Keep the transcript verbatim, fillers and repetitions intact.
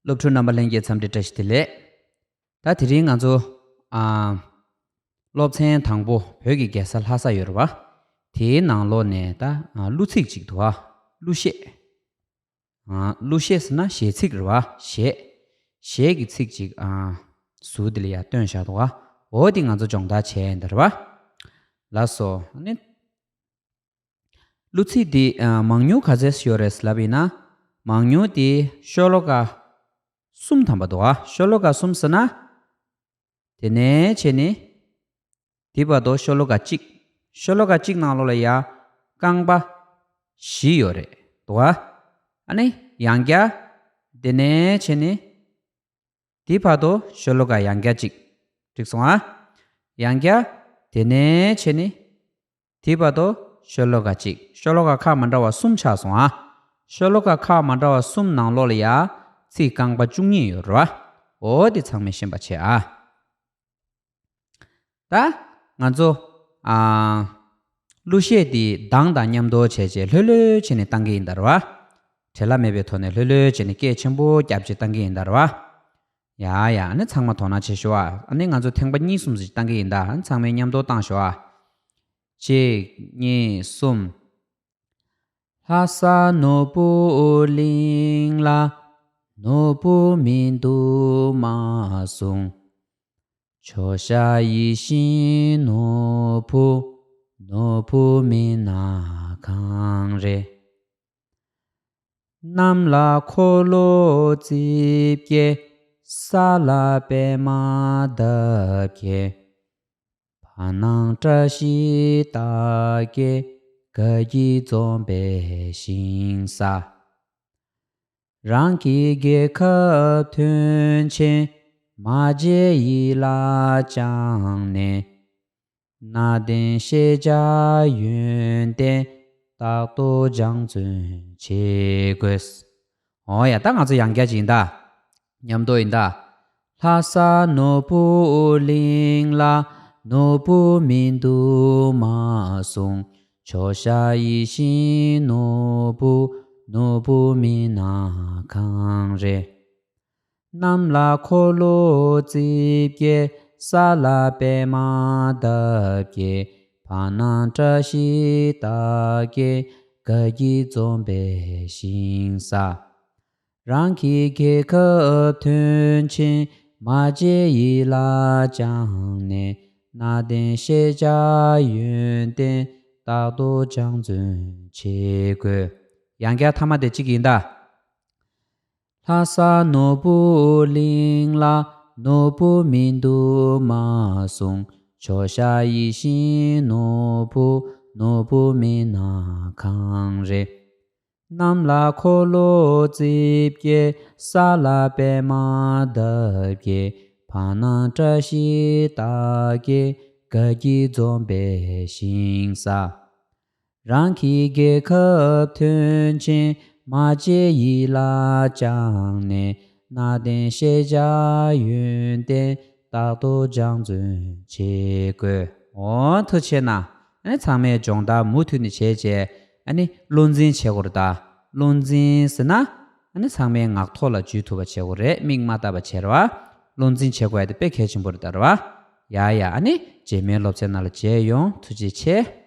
སློབ་ཕྲུག་རྣམ་པ་ལྷན་རྒྱས་འཚམས་འདྲི་བཀྲ་ཤིས་བདེ་ལེགས། ད་དེ་རིང་ང་ཚོ་ཨ། སློབ་ཚན་དང་པོ་བོད་ཀྱི་རྒྱལ་ས་ལྷ་ས་ཡོད་རེད་བ། དེའི་ནང་ལོགས་ནས་ད་ཨ། གླུ་ཚིག་ཅིག་འདུག་ཨ། གླུ་གཞས། ཨ། གླུ་གཞས་ཟེར་ན་གཞས་ཚིག་རེད་བ། གཞས། གཞས་ཀྱི་ཚིག་ཅིག་ཨ། ཟུར་དེ་ལ་ཡ་བཏོན་བཞག་འདུག་ཨ། འོ་དེ་ང་ཚོ་སྦྱོང་བརྡར་བྱས་ཡིན་ད་རེད་བ། ལགས་སོ། ཨ་ནི། གླུ་ཚིག་འདི་ཨ། མང་ཉུང་ག་ཚད་ཡོད་རེད་ལབ་ཡིན་ན། མང་ཉུང་དེ་ཤོ་ལོ་ཀ་གསུམ་ཐམ་པ་འདུག་ཨ། ཤོ་ལོ་ཀ་གསུམ་ཟེར་ན། དེ་ནས་བྱས་ནས། དེ་བར་དུ་ཤོ་ལོ་ཀ་གཅིག་ཤོ་ལོ་ཀ་གཅིག་ནང་ལོགས་ལ་ཡ་རྐང་པ་བཞི་ཡོད་རེད་འདུག་ཨ། ཨ་ནི་ཡང་བསྐྱར། དེ་ནས་བྱས་ནས། དེ་བར་དུ་ཤོ་ལོ་ཀ་ཡང་བསྐྱར་གཅིག་འགྲིག་སོང་ཨ། ཡང་བསྐྱར། དེ་ནས་བྱས་ནས། དེ་བར་དུ་ཤོ་ལོ་ཀ་གཅིག་ཤོ་ལོ་ཀ་ཁག་མ་འདྲ་བ་གསུམ་ཆགས་སོང་ཨ། ཤོ་ལོ་ཀ་ཁག་མ་འདྲ་བ་གསུམ་ནང་ལོགས་ལ་ཡ་ཚིག་རྐང་པ་བཅུ་གཉིས་ཡོད་རེད་བ། འོ་དེ་ཚང་མས་ཤེས་པ་བྱེད་ཨ། ད་ང་ཚོ་ཨ། གླུ་གཞས་འདི་གདངས་དང་མཉམ་དུ་བྱས་བྱས་ལྷོད་ལྷོད་བྱས་ནས་བཏང་གི་ཡིན་ད་རེད་བ། བྲེལ་བ་མེད་པའི་ཐོག་ནས་ལྷོད་ལྷོད་བྱས་ནས་སྐད་ཆེན་པོ་རྒྱབ་བྱས་བཏང་གི་ཡིན་ད་རེད་བ། ཡ་ཡ། ཨ་ནི་ཚང་མ་དོ་སྣང་བྱེད་ཤོག་ཨ། ཨ་ནི་ང་ཚོ་ཐེངས་པ་གཉིས་གསུམ་ཞིག་བཏང་གི་ཡིན་ད། ཨ་ནི་ཚང་མས་མཉམ་དུ་བཏང་ཤོག་ཨ། གཅིག་གཉིས་གསུམ། ལྷ་ས་ནོར་བུ་གླིང་ལ་ནོར་བུ་མི་འདུག་མ་གསུངས། ཇོ་ཤཱཀ་ཡིད་བཞིན་ནོར་བུ། ནོར་བུ་མེད་ན་གང་རེད། གནམ་ལ་འཁོར་ལོ་རྩིབས་བརྒྱད། ས་ལ་པདྨ་འདབ་བརྒྱད། བར་སྣང་བཀྲ་ཤིས་རྟགས་བརྒྱད། དགའ་སྐྱིད་འཛོམས་པའི་ཞིང་ས། རང་གི་རྒྱལ་ཁབ་མཐུན་རྐྱེན། མ་བརྗེད་ཡིད་ལ་བཅངས་ནས། གནའ་དེང་ཤེས་བྱ་ཡོན་ཏན། རྟག་ཏུ་སྦྱང་བརྩོན་བྱེད་དགོས། འོ་ཡ། ད་ང་ཚོ་ཡང་བསྐྱར་ཅིག་ཡིན་ད། མཉམ་དུ་ཡིན་ད། ལྷ་ས་ནོར་བུ་གླིང་ལ། ནོར་བུ་མི་འདུག་མ་གསུངས། ཇོ་ཤཱཀ་ཡིད་བཞིན་ནོར་བུ། ནོར་བུ་མེད་ན་གང་རེད། གནམ་ལ་འཁོར་ལོ་རྩིབས་བརྒྱད། ས་ལ་པདྨ་འདབ་བརྒྱད། བར་སྣང་བཀྲ་ཤིས་རྟགས་བརྒྱད། དགའ་སྐྱིད་འཛོམས་པའི་ཞིང་ས། རང་གི་རྒྱལ་ཁབ་མཐུན་རྐྱེན། མ་བརྗེད་ཡིད་ལ་བཅངས་ནས། གནའ་དེང་ཤེས་བྱ་ཡོན་ཏན། རྟག་ཏུ་སྦྱང་བརྩོན་བྱེད་དགོས། ཡང་བསྐྱར་ཐ་མ་དེ་གཅིག་ཡིན་ད། ལྷ་ས་ནོར་བུ་གླིང་ལ། ནོར་བུ་མི་འདུག་མ་གསུངས། ཇོ་ཤཱཀ་ཡིད་བཞིན་ནོར་བུ། ནོར་བུ་མེད་ན་གང་རེད། གནམ་ལ་འཁོར་ལོ་རྩིབས་བརྒྱད། ས་ལ་པདྨ་འདབ་བརྒྱད། བར་སྣང་བཀྲ་ཤིས་རྟགས་བརྒྱད། དགའ་སྐྱིད་འཛོམས་པའི་ཞིང་ས། རང་གི་རྒྱལ་ཁབ་མཐུན་རྐྱེན། མ་བརྗེད་ཡིད་ལ་བཅངས་ནས། གནའ་དེང་ཤེས་བྱ་ཡོན་ཏན། རྟག་ཏུ་སྦྱང་བརྩོན་བྱེད་དགོས། འོ་ཐུགས་རྗེ་གནང་། ཨ་ནི་ཚང་མས་སྦྱོང་བརྡར་མུ་མཐུད་ནས་བྱས་རྗེས། ཨ་ནི་བློ་འཛིན་བྱེད་དགོས་རེད་ད། བློ་འཛིན་ཟེར་ན། ཨ་ནི་ཚང་མས་ངག་ཐོག་ལ་འཇུ་ཐུབ་པ་བྱེད་དགོས་རེད། མིག་མ་བལྟ་བ་བྱེད་རེད་བ། བློ་འཛིན་བྱེད་དགོས་ཡ་དེ་དཔེ་གལ་ཆེན་པོ་རེད་ད་རེད་བ། ཡ་ཡ། ཨ་ནི་རྗེས་མའི་སློབ་ཚན་ནང་ལ་མཇལ་ཡོང་། ཐུགས་རྗེ་ཆེ།